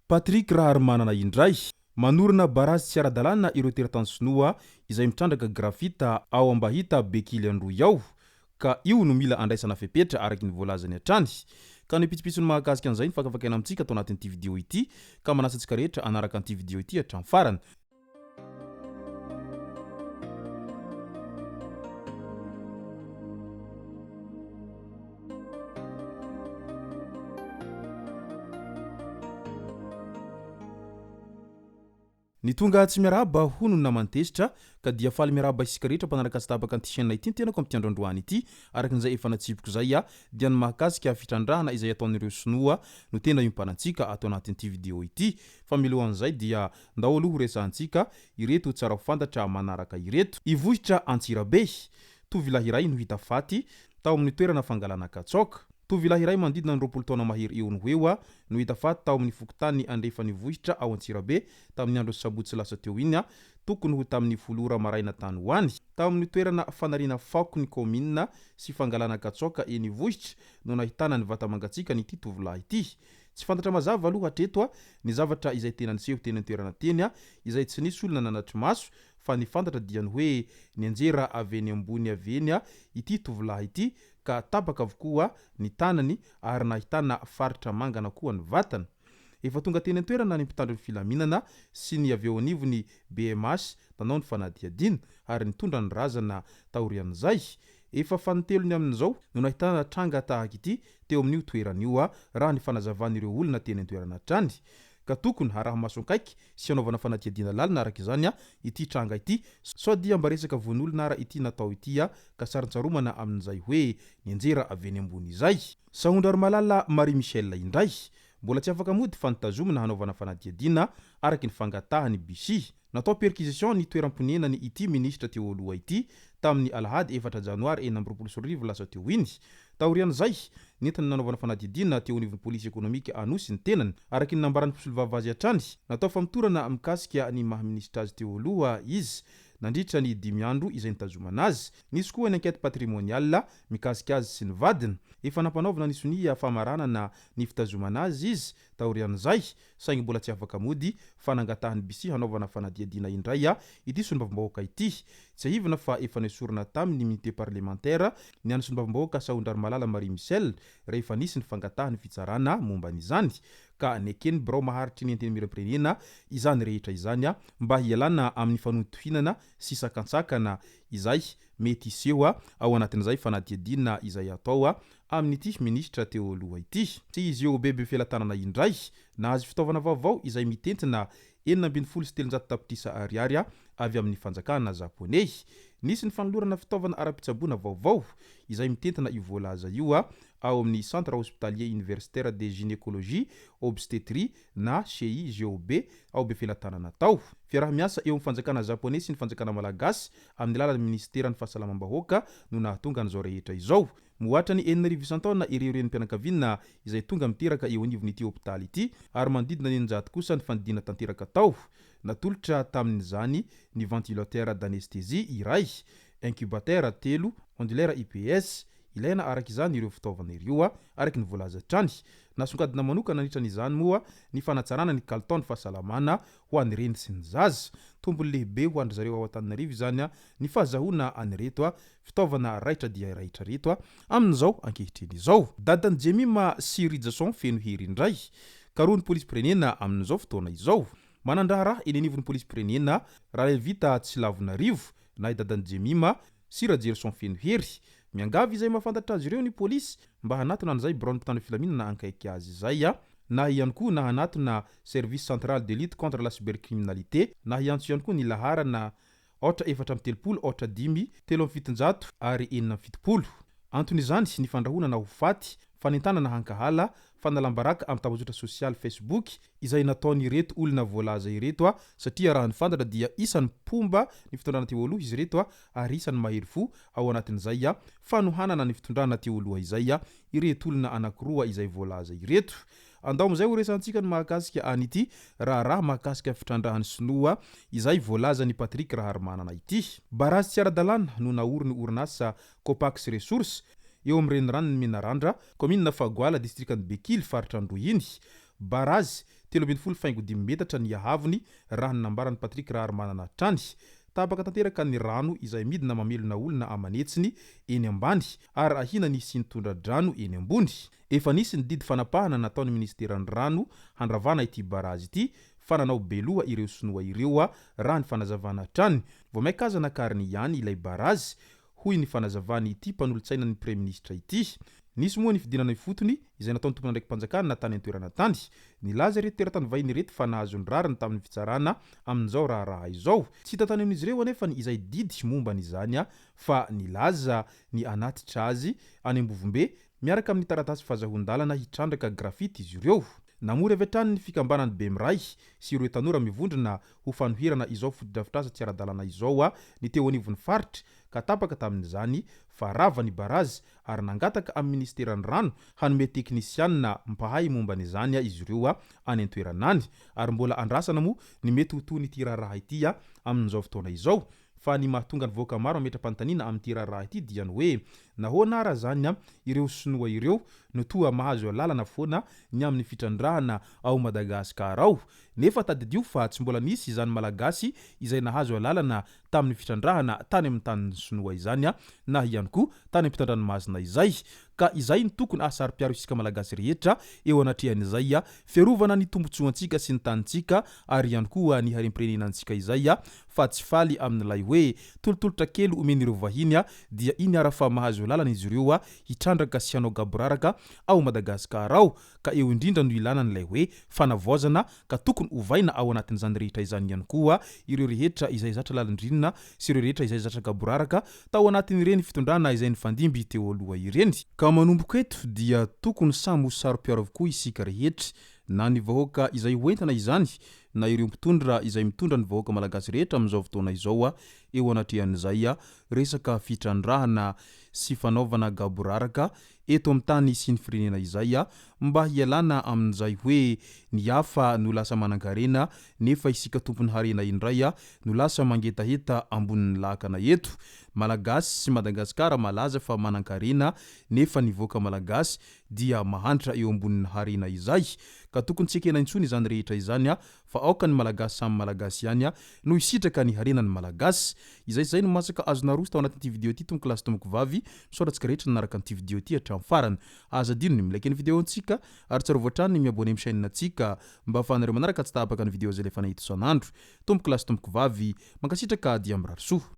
Patrick Raharimanana indray. Manorina barazy tsy ara-dalàna ireo teratany sinoa izay mitrandraka grafita ao Ambahita Bekily Androy ao, ka io no mila andraisana fepetra araka ny voalazany hatrany. Ka ny pitsopitsony mahakasika an'izay no fakafakaina amintsika ato anatin'ity video ity, ka manasa antsika rehetra hanaraka an'ity video ity hatramin'ny farany. Ny tonga tsy miarahaba hono ny naman'i Tezitra ka dia faly miarahaba isika rehetra mpanaraka tsy tapaka an'ity chaîne ity ny tenako amin'ity andro androany ity. Araka an'izay efa natsipiko izay dia ny mahakasika fitrandrahana izay ataon'ireo sinoa no tena iompanantsika ato anatin'ity vidéo ity. Fa milohan'izay dia ndao aloha ho resahantsika ireto tsara ho fantatra manaraka ireto. Ivohitra Antsirabe, Tovilahy iray no hita faty tao amin'ny toerana fangalana katsaoka. Tovilahy iray manodidina ny 20 taona mahery eo no ho eo no hita faty tao amin'ny fokontany Andrefanivohitra ao Antsirabe tamin'ny andron'ny sabotsy lasa teo iny, tokony ho tamin'ny folo ora maraina tany ho any. Tao amin'ny toerana fanariana fako ny kaominina sy fangalana katsaoka eny Ivohitra no nahitana ny vata-mangatsiakan'ity tovolahy ity. Tsy fantatra mazava aloha hatreto ny zavatra izay tena niseho teny an-toerana teny, izay tsy nisy olona nanatri-maso fa ny fantatra dia ny hoe nianjera avy eny ambony avy eny ity tovolahy ity ka tapaka avokoa ny tanany ary nahitana faritra mangana koa ny vatana. Efa tonga teny an-toerana ny mpitandro ny filaminana sy ny avy eo anivon'ny BMH nanao ny fanadihadiana ary nitondra ny razana taorian'izay. Efa fanintelony amin'izao no nahitana tranga tahaka ity teo amin'io toerana io raha ny fanazavan'ireo olona teny an-toerana hatrany. Ka tokony haraha-maso akaiky sy hanaovana fanadihadiana lalina araka izany ity tranga ity sao dia mba resaka vono-olona ara ity natao ity ka sarontsaromana amin'izay hoe nianjera avy eny ambony izay. Sahondrarimalala Marie Michelle indray mbola tsy afaka mody fa notazomina hanaovana fanadihadiana araka ny fangatahan'ny BC. Natao perquisition ny toeram-ponenany ity minisitra teo aloha ity tamin'ny alahady efatra janoary 2026 lasa teo iny. Taorian'izay, nentina nanaovana fanadihadiana teo anivon'ny polisy ekonomika Anosy ny tenany. Araka ny nambaran'ny mpisolovava azy hatrany, natao famotorana mikasika ny maha minisitra azy teo aloha izy nandritra ny dimy andro izay nitazomana azy. Nisy koa ny enquête patrimoniale mikasika azy sy ny vadiny. Efa nampanaovina ny sonia famaranana ny fitazomana azy izy taorian'izay. saingy mbola tsy afaka mody fa nangatahan'ny BC hanaovana fanadihadiana indray ity solombavambahoaka ity. Tsiahivina fa efa nesorina tamin'ny immunité parlementaire ny an'ny solombavambahoaka Sahondrarimalala Marie Michelle rehefa nisy ny fangatahan'ny fitsarana momba an'izany ka neken'ny birao maharitry ny Antenimierampirenena izany rehetra izany mba hialana amin'ny fanohintohinana sy sakantsakana izay mety hiseho ao anatin'izay fanadihadiana izay atao amin'ity minisitra teo aloha ity. Tsy izy eo bebe felatanana indray nahazo fitaovana vaovao izay mitentina 316 tapitrisa ariary avy amin'ny fanjakana japoney. Nisy ny fanolorana fitaovana ara-pitsaboana vaovao izay mitentina io voalaza io ao amin'ny Centre Hospitalier Universitaire de Gynécologie Obstétrie na CIGOB ao Befelatanana tao. Fiaraha-miasa eo amin'ny fanjakana japoney sy ny fanjakana malagasy amin'ny alalan'ny minisiteran'ny fahasalamam-bahoaka no nahatonga an'izao rehetra izao. Mihoatra ny 6000 isan-taona ireo renim-pianakaviana izay tonga miteraka eo anivon'ity hopitaly ity ary manodidina ny 600 kosa ny fandidiana tanteraka tao. Natolotra tamin'izany ny ventilateur d'anesthésie iray, incubateur telo, ondulaire IPS. Ilaina araka izany ireo fitaovana ireo araka ny voalaza hatrany. Nasongadina manokana nandritra izany moa ny fanatsarana ny kalitaon'ny fahasalamana ho an'ny reny sy ny zaza. Tombony lehibe ho an-dry zareo ao Antananarivo izany ny fahazahoana an'ireto fitaovana raitra dia raitra ireto amin'izao ankehitriny izao. Dadan'i Jemima sy Rijason feno hery indray. Karohin'ny polisim-pirenena amin'izao fotoana izao. Manan-draharaha eny anivon'ny polisim-pirenena Ralaivita Tsilavonarivo na i dadan'i Jemima sy Rajerison feno hery. Miangavy izay mahafantatra azy ireo ny polisy mba hanatona an'izay biraon'ny mpitandro filaminana ankaiky azy izay na ihany koa na hanatona Service central de lutte contre la cybercriminalité na hiantso ihany koa ny laharana aotra 34 aotra dimy 773 ary 76. Anton'izany ny fandrahonana ho faty, fanentanana hankahala, fanalam-baraka amin'ny tambajotra sosialy Facebook izay nataon'ireto olona voalaza ireto satria raha ny fantatra dia isan'ny mpomba ny fitondrana teo aloha izy ireto ary isan'ny mahery fo ao anatin'izay fanohanana ny fitondrana teo aloha izay ireto olona anankiroa izay voalaza ireto. Andao amin'izay ho resahantsika ny mahakasika an'ity raharaha mahakasika fitrandrahan'ny sinoa izay voalazan'i Patrick Raharimanana ity. Barazy tsy ara-dalàna no naorin'ny orinasa Copax Ressources eo amin'ny reniranon'i Menarandra, kaominina Fagoala, distrikan'i Bekily, faritra Androy iny. Barazy. 13,5 metatra ny haavony, raha ny nambaran'i Patrick Raharimanana hatrany. Tapaka tanteraka ny rano izay midina mamelona olona aman'hetsiny eny ambany ary ahiana ny hisian'ny tondra-drano eny ambony. Efa nisy ny didy fanapahana nataon'ny minisiteran'ny rano handravana ity barazy ity fa nanao be loha ireo sinoa ireo raha ny fanazavana hatrany. Vao mainka aza nakariny ihany ilay barazy hoy ny fanazavan'ity mpanolotsainan'ny Praiminisitra ity. Nisy moa ny fidinana ifotony izay nataon'ny tompon'andraiki-panjakana tany an-toerana tany. Nilaza ireto teratany vahiny ireto fa nahazo ny rariny tamin'ny fitsarana amin'izao raharaha izao. Tsy hita tany amin'izy ireo anefa ny izay didy momba an'izany fa nilaza ny hanatitra azy any Ambovombe miaraka amin'ny taratasy fahazahoan-dalana hitrandraka graffiti izy ireo. Namory avy hatrany ny fikambanan'ny Bemiray sy ireo tanora mivondrona ho fanoherana izao fotodrafitrasa tsy ara-dalàna izao ny teo anivon'ny faritra ka tapaka tamin'izany fa rava ny barazy ary nangataka amin'ny minisiteran'ny rano hanome teknisianina mpahay momba an'izany izy ireo any an-toerana any ary mbola andrasana moa ny mety ho tohin'ity raharaha ity amin'izao fotoana izao. Fa ny mahatonga ny vahoaka maro hametra-panontaniana amin'ity raharaha ity dia ny hoe, nahoana ara zany ireo sinoa ireo no toa mahazo alalana foana ny amin'ny fitrandrahana ao Madagascar ao? Nefa tadidio fa tsy mbola nisy izany Malagasy izay nahazo alalana tamin'ny fitrandrahana tany amin'ny tanin'ny sinoa izany na ihany koa tany ampitan-dranomasina izay. Ka izay no tokony hahasaro-piaro isika Malagasy rehetra eo anatrehan'izay fiarovana ny tombotsoantsika sy ny tanintsika ary ihany koa ny harem-pirenenantsika izay fa tsy faly amin'ilay hoe tolotolotra kely omen'ireo vahiny dia iny ara fa mahazo lalana izy ireo hitrandraka sy hanao gaboraraka ao Madagasikara ao ka eo indrindra no ilana an'ilay hoe fanavaozana ka tokony ovaina ao anatin'izany rehetra izany ihany koa ireo rehetra izay zatra lalindrinina sy ireo rehetra izay zatra gaboraraka tao anatin'ireny fitondrana izay nifandimby teo aloha ireny. Ka manomboka eto dia tokony samy ho saro-piaro avokoa isika rehetra na ny vahoaka izay hoentina izany na ireo mpitondra izay mitondra ny vahoaka malagasy rehetra amin'izao fotoana izao eo anatrehan'izay resaka fitrandrahana sy fanaovana gaboraraka eto amin'ny tany sy ny firenena izay mba hialana amin'izay hoe ny hafa no lasa manankarena nefa isika tompon'ny harena indray no lasa mangetaheta ambonin'ny lakana eto. Malagasy sy Madagasikara malaza fa manankarena nefa ny vahoaka malagasy dia mahantra eo ambonin'ny harena izay. Ka tokony tsy ekena intsony izany rehetra izany fa aoka ny Malagasy samy Malagasy ihany no hisitraka ny harenan'ny Malagasy. Izay izay no masaka azo naroso tao anatin'ity video ity tompoko lahy sy tompoko vavy. Misaotra antsika rehetra nanaraka an'ity video ity hatramin'ny farany. Aza adino ny mi-like ny video antsika ary tsarovy hatrany ny mi-abonner amin'ny chaîne antsika mba ahafahanareo manaraka tsy tapaka ny video izay alefanay eto isan'andro. Tompoko lahy sy tompoko vavy, mankasitraka dia mirary soa.